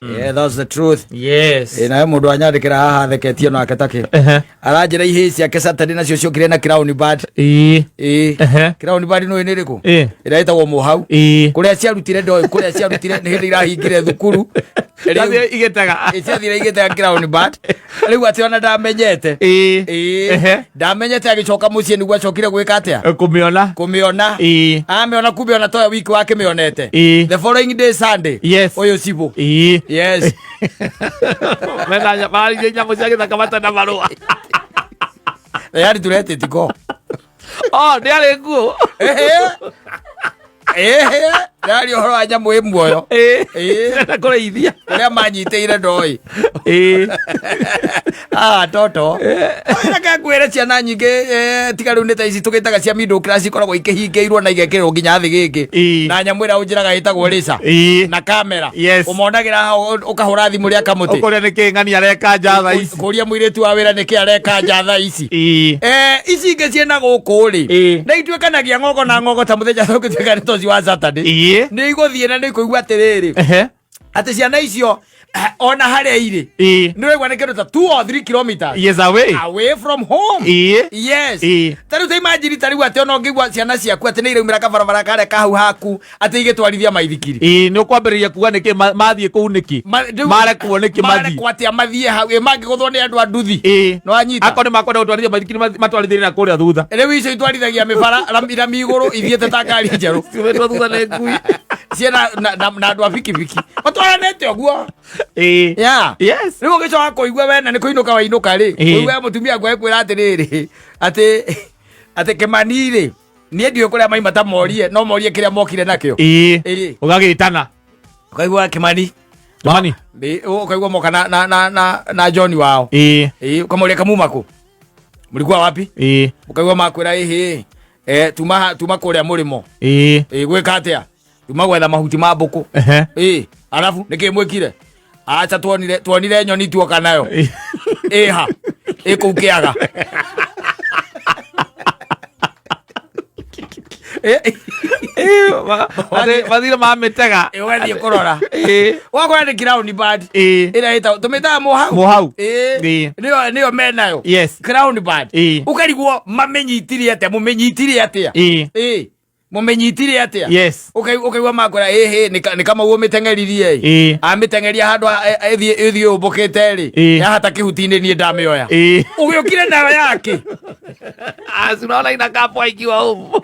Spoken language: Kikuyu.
Yeah, that's the truth. Yes. Ĩ, nawe mũndũ anyandĩkĩra haha theketie nake takĩ aranjĩra ihĩĩ ciake Saturday nacio ciokire na crown band. Ĩĩ. Ĩ, Ehe. crown band nĩ nĩ ĩrĩkũ? Ĩ. Ĩrĩa ĩtagwo mũhau. Ĩĩ. Kũrĩa ciarutire ndoĩ kũrĩa ciarutire nĩ hĩndĩ irahingire thukuru. Rĩu- Ciathiĩ igĩtega. Ĩ, ciathire igĩtega crown band. Rĩu atĩ ona ndamenyete. Ĩĩ. Ĩ, Ehe. ndamenyete agĩcoka mũciĩ nĩguo acokire gwĩka atĩa? Kũmĩona. Kũmĩona. Ĩĩ. Amĩona kumbe ona toya wiki wakĩmĩonete. Ĩĩ. The following day Sunday. Yes. Ũyũ cibũ. Ĩĩ. Yes. Mena mararithia nyamũ cia gĩthaka matarĩ na marũa. Tayari tulete tiko. Oh, nĩ arĩ nguo. Ehe. Ehe. Ndari ũhoro wa nyamũ ĩ muoyo. Ĩĩ. Ĩĩ. Ndĩrenda kũrĩithia. Ũrĩa manyitĩire ndoĩ. Ĩĩ. Ah, toto. Reke ngwĩre ciana nyingĩ tiga rĩu nĩ ta ici tũgĩtaga cia middle class ikoragwo ikĩhingĩirwo na igekĩrwo nginya thĩ gĩngĩ. Ĩĩ. Na nyamũ ĩrĩa ũnjĩraga ĩtagwo rĩca. Ĩĩ. Na kamera. Yes. Ũmonagĩra hau ũkahũra thimũ rĩa kamũtĩ. Ũkũrĩa nĩ kĩ ng'ani areka nja thaa ici. Kũria mũirĩtu wa wĩra nĩkĩ areka nja thaa ici. Ĩĩ. Ici ingĩ ciĩna gũkũ rĩ Ĩĩ. nĩ ituĩkanagia ng'ongo na ng'ongo ta mũthenya tũngĩtuĩka nĩ ta ũcio wa Saturday. Ĩĩ. Nĩ igũthiĩ na nĩ ikũigua atĩrĩrĩ Ehe. atĩ ciana icio ona harĩa irĩ Ĩĩ. nĩ ũraigua nĩ kĩndũ ta 2 or 3 kilometers Yes, away. away from home. Ĩĩ. Yes. Ĩĩ. Ta rĩu ta imagine ta rĩu atĩ ona ũngĩigua ciana ciaku atĩ nĩ iraumĩra kabarabara karĩa kahau haku atĩ igĩtwarithia maithikiri. Ĩĩ, nĩ ũkwambĩrĩria kuga nĩkĩ mathiĩ kũu nĩkĩ marekwo nĩkĩ mathiĩ. Marekwo atĩa mathiĩ hau ĩ mangĩgũthwo nĩ andũ a nduthi. Ĩĩ. Nĩ wanyita? Akorwo nĩ makwenda gũtwarithia maithikiri matwarithĩrie na kũrĩa thutha. Rĩu icio itwarithagia mĩbara rami igũrũ ithiĩte ta ngari njerũ. Ciumĩtwo thutha nĩ ngui. Ciĩna na andũ a bikibiki matwaranĩte ũguo. Ĩĩ. Yeah. Yes. Rĩu ũgĩcoka kũigua wena nĩ kũinũka wainũka rĩ Ĩĩ. kũigua mũtumia waku agĩkwĩra atĩrĩrĩ atĩ Kĩmani rĩ niĩ ndiũĩ kũrĩa maima ta morie no morie kĩrĩa mokire nakĩo. Ĩĩ. Ĩĩ. Ũgagĩtana. Ũkaigua Kĩmani. Kĩmani. Ĩ, ũkaigua moka na John wao. Ĩĩ. Ĩ, ũkamũria kamuma kũ mlikuwa wapi? Ĩĩ. Ũkaigua makwĩra ĩhĩ tuma kũrĩa mũrĩmo. Ĩĩ. Ĩ, gwĩka atĩa? Tuma gwetha mahuti ma mbũkũ. Ehe. Ĩ, arabu nĩkĩ mwĩkire? Acha tuonire nyoni tuoka nayo. Ĩĩ. Ĩha ĩ kũu kĩaga. Ĩ, Ĩĩ, mathire mamĩtega. ĩ, ũgathiĩ kũrora Ĩĩ. wakora nĩ crown band Ĩĩ. ĩrĩa ĩtagwo tũmĩtaga mũhau. Mũhau. Ĩĩ. Ĩĩ. Nĩyo menayo. Yes. Crown band. Ĩĩ. Ũkarigwo mamĩnyitire atĩa mũmĩnyitire atĩa. Ĩĩ. Ĩĩ. Mũmĩnyitire atĩa? Yes. Ũkaigua makwĩra ĩhĩ nĩ Kamau ũmĩteng'eririe ĩ. Ĩĩ. Amĩteng'eria handũ ĩthiĩ ũmbũkĩte rĩ. Ĩĩ. Yahata kĩhuti-inĩ niĩ ndamĩoya. Ĩĩ. Ũgĩũkire nayo yake. Ah, si unaona inakaa poa ikiwa humu.